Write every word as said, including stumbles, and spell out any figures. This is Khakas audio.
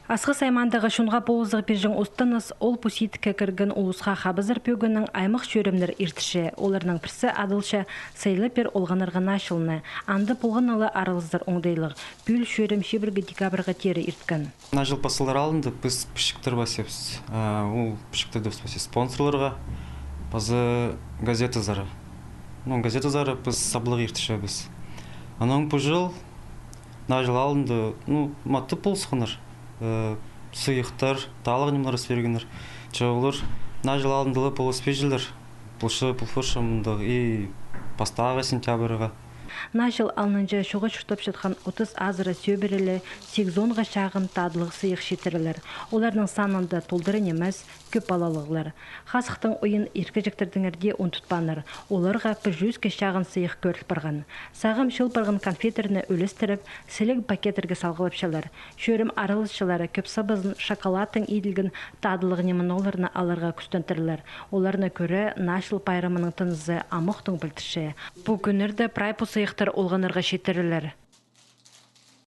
Асхыс аймаандағы чонға полызығ пирҷең устаныс ол пу сидікке кірген улусха хабазар пӧгіннең аймах чӧрімнер иртірче. Оларның пірсі адалча «Сыйлап пир олғаннарға наа чылны». Анда полған ла араласар оңдайлығ. Пӱӱл чӧрім чибіргі декабрьға теере ирткен. Наа чыл пазылар алнында піс пічіктер пасчабыс. А, ол пічіктерді піс пасчабыс спонсорларға, паза газетазар. Ну, газетазар піс саблығ иртірчебіс. Анаң пу чыл, наа чыл алнында, ну, матап полысханнар. Э, сыйыхтар, тааллығ нимелер пиргеннер. Че олар наа чыл алнында ла полыспинчалар. Полча, полча мындағ и пастағы сентябрьға. Наа чыл алнынҷа чоға чуртапчатхан отыс азыра сӧбіреле сигізонға чағын таадылығ сыйых читірерлер. Оларның санында толдыра нимес, кӧп палалығлар. Хазыхтың ойын иркеҷектердеңер дее ундутпааннар. Оларға пір чӱске чағын сыйых кӧріл парған. Сағам чыыл парған конфеттерні ӱлестіріп, сіліг пакеттерге салғалапчалар. Чӧрім араласчылары кӧп сабазын, шоколадтаң иділген таадылығ ниме-ноларны аларға кӱстендірлер. Оларны кӧре, наа чыл пайрамының тынызы амохтаң пілдірче. Пу кӱннерде прай пу сыйыхтар олғаннарға читірілер.